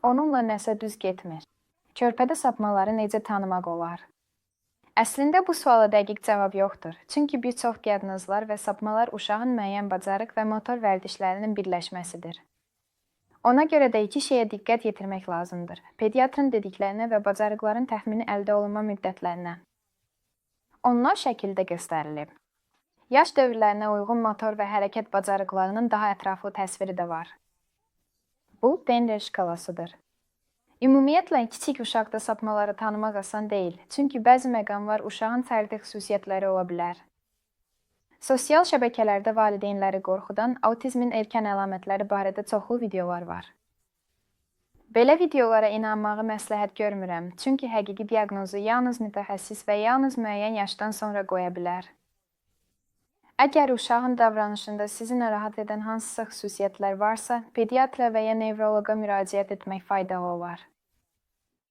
Onunla nəsə düz getmir. Körpədə sapmaları necə tanımaq olar? Əslində bu suala dəqiq cavab yoxdur. Çünki bir çox diaqnozlar və sapmalar uşağın müəyyən bacarıq və motor vərdişlərinin birləşməsidir. Ona görə də iki şeyə diqqət yetirmək lazımdır: pediatrın dediklərinə və bacarıqların təxmini əldə olunma müddətlərinə. Onlar şəkildə göstərilib. Yaş dövrlərinə uyğun motor və hərəkət bacarıqlarının daha ətraflı təsviri də var. Bu Denver şkalasıdır. Ümumiyyətlə kiçik uşaqda sapmaları tanımaq asan deyil, çünki bəzi məqamlar uşağın fərdi xüsusiyyətləri ola bilər. Sosial şəbəkələrdə valideynləri qorxudan autizmin erkən əlamətləri barədə çoxlu videolar var. Belə videolara inanmağı məsləhət görmürəm, çünki həqiqi diaqnozu yalnız mütəxəssis və yalnız müəyyən yaşdan sonra qoya bilər. Əgər uşağın davranışında sizi narahat edən hansısa xüsusiyyətlər varsa, pediatra və ya nevroloqa müraciət etmək faydalı olar.